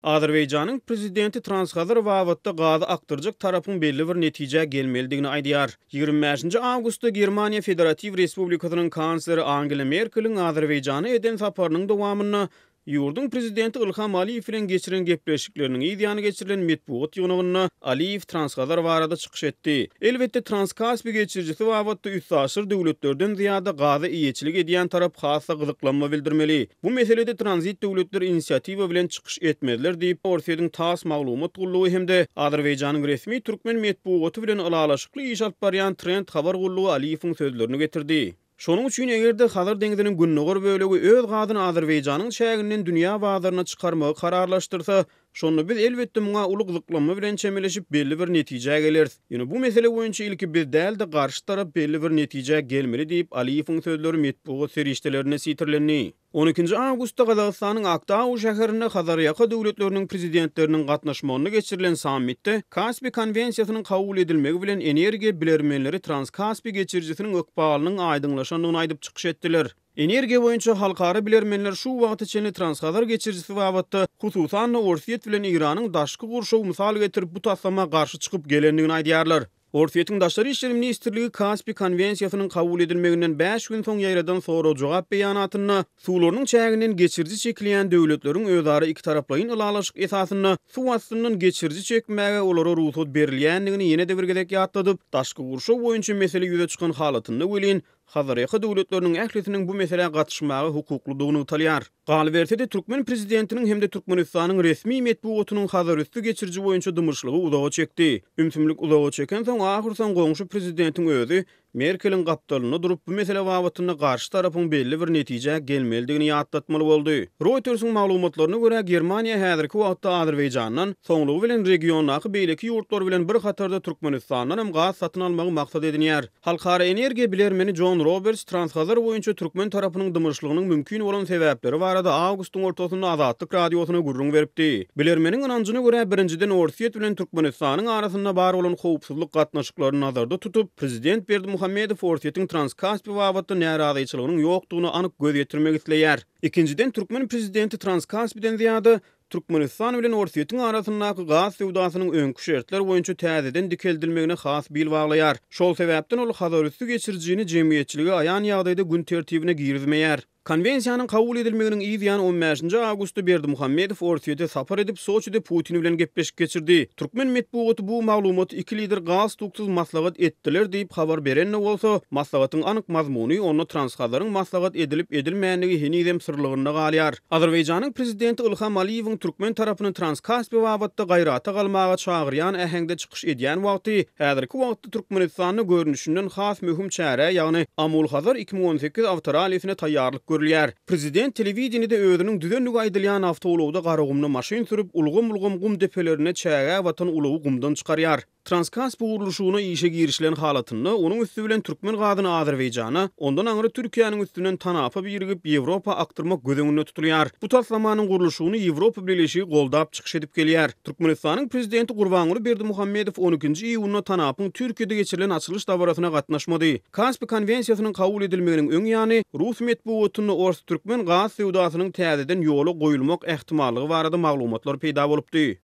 Azerbaýjanyň prezidenti Transhazar babatda gazy akdyrjak tarapyň belli bir netijä gelmelidigini aýdýar. 25-nji awgustda Germaniýa Federatiw Respublikasynyň kansleri Angela Merkeliň Azerbaýjana eden saparynyň dowamynda ýurduň prezidenti Ilham Aliýew bilen geçiren gepleşikleriniň yz ýany geçirilen metbugat ýygnagynda Aliýew Transhazar barada çykyş etdi. Elbetde, Transkaspi geçirijisi babatda üstaşyr döwletlerden zyýada gaza eýeçilik edýän tarap has-da gyzyklanma bildirmeli. Bu meselede tranzit döwletler inisiatiwa bilen çykyş etmezler diýip, Orsýetiň tass maglumat gullugy hem-de Azerbaýjanyň resmi türkmen metbugaty bilen ylalaşykly iş alyp barýan Trend habar gullugy Aliýewiň sözlerini getirdi. Şonuň üçin eger-de Hazar deňziniň gündogar bölegi öz gazyny Azerbaýjanyň çäginden dünýä bazaryna çykarmagy kararlaşdyrsa, şonda biz elbetde muňa uly gyzyklanma bilen çemeleşip belli bir netijä geleris. Ýöne bu mesele boýunça ilki biz däl-de garşy tarap belli bir netijä gelmeli diýip, Aliýewiň sözleri metbugat serişdelerinde sitirlendi. On ikinji awgustda Gazagystanyň Aktau şäherinde Hazarýaka döwletleriniň Prezidentleriniň gatnaşmagynda geçirilen sammitde Kaspi konwensiýasynyň kabul edilmegi bilen energiýa bilermenleri Transkaspi geçirijisiniň ykbalynyň aýdyňlaşandygyny aýdyp çykyş etdiler. Energiýa boýunça halkara bilermenler şu wagta çenli Transhazar geçirijisi babatda, hususan-da, Orsýet bilen Eýranyň daşky gurşawy mysal getirip bu taslama garşy çykyp gelendigini aýdýarlar. Orsýetiň Daşary işler ministrligi Kaspi konwensiýasynyň kabul edilmeginden bäş gün soň ýaýradan sorag-jogap beýanatynda suwlarynyň çäginden geçiriji çekilýän döwletleriň özara ikitaraplaýyn ylalaşyk esasynda suw astyndan geçiriji çekmäge olara rugsat berilýändigini ýene-de bir gezek ýatladyp, daşky gurşaw boýunça mesele ýüze çykan halatynda welin, Hazarýaka döwletleriniň ählisiniň bu meselä gatyşmaga hukuklydygy nygtalýar. Galyberse-de, türkmen prezidentiniň hem-de Türkmenistanyň resmi metbugatynyň Hazarüsti geçiriji boýunça dymyşlygy uzaga çekdi. Ümsümlik uzaga çekensoň, ahyrsoň goňşy prezidentiň özi Merkeliň gapdalynda durup, bu mesele babatynda garşy tarapyň belli bir netijä gelmelidigini ýatlatmaly boldy. Reutersiň maglumatlaryna görä, Germaniýa häzirki wagtda Azerbaýjandan, soňlugy bilen regiondaky beýleki ýurtlar bilen bir hatarda Türkmenistandanam gaz satyn almagy maksat edinýär. Halkara energiýa bilermeni Jon Roberts Transhazar boýunça türkmen tarapynyň dymyşlygynyň mümkin bolan sebäpleri barada awgustyň ortasynda Azatlyk Radiosyna gürrüň beripdi. Bilermeniň ynanjyna görä, birinjiden Orsýet bilen Türkmenistanyň arasynda bar bolan howpsuzlyk gatnaşyklaryny nazarda tutup, prezident Berdimuhamedow Orsýetiň Transkaspi babatda närazyçylygynyň ýokdugyna anyk göz ýetirmek isleýär. Ikinjiden, türkmen prezidenti Transkaspiden zyýada Türkmenistan bilen Orsýetiň arasyndaky gaz söwdasynyň öňki şertler boýunça täzeden dikeldilmegine has bil baglaýar. Şol sebäpden ol Hazarüsti geçirijini jemgyýetçilige aýan ýagdaýda gün tertibine girizmeýär. Konwensiýanyň kabul edilmeginiň yz ýany on bäşinji awgustda Berdimuhamedow Orsýete sapar edip, Soçide Putin bilen gepleşik geçirdi. Türkmen metbugaty bu maglumaty iki lider galstuksyz maslahat etdiler diýip habar beren-de bolsa, maslahatyň anyk mazmuny, onda Transhazaryň maslahat edilip-edilmändigi henizem syrlygynda galýar. Azerbaýjanyň prezidenti Ilham Aliýewiň türkmen tarapyny Transkaspi babatda gaýrata galmaga çagyrýan äheňde çykyş edýän wagty, häzirki wagtda Türkmenistanda görnüşinden has möhüm çärä, ýagny Amul-Hazar 2018 awtorallisine taýýarlyk görülýär. Prezident telewideniýede özüniň düzendigi aýdylýan awtoulagda Garagumda maşyn sürüp, ulgam-ulgam gum depelerinde çägä batan ulagy gumdan çykarýar. Transkaspi gurluşygyna işe girişilen halatynda, onuň üsti bilen türkmen gazyny Azerbaýjana, ondan aňry Türkiýäniň üstünden tanapa birigip, Ýewropa akdyrmak göz öňünde tutulýar. Bu taslamanyň gurluşygyny Ýewropa Bileleşigi goldap çykyş edip gelýär. Türkmenistanyň Prezidenti Gurbanguly Berdimuhamedow on ikinji iýunda tanapyň Türkiýede geçirilen açylyş dabarasyna gatnaşmady. Kaspi konwensiýasynyň kabul edilmeginiň öň ýany, rus metbugatynda ors-türkmen gaz söwdasynyň täzeden ýola goýulmak ähtimallygy barada maglumatlar peýda bolupdy.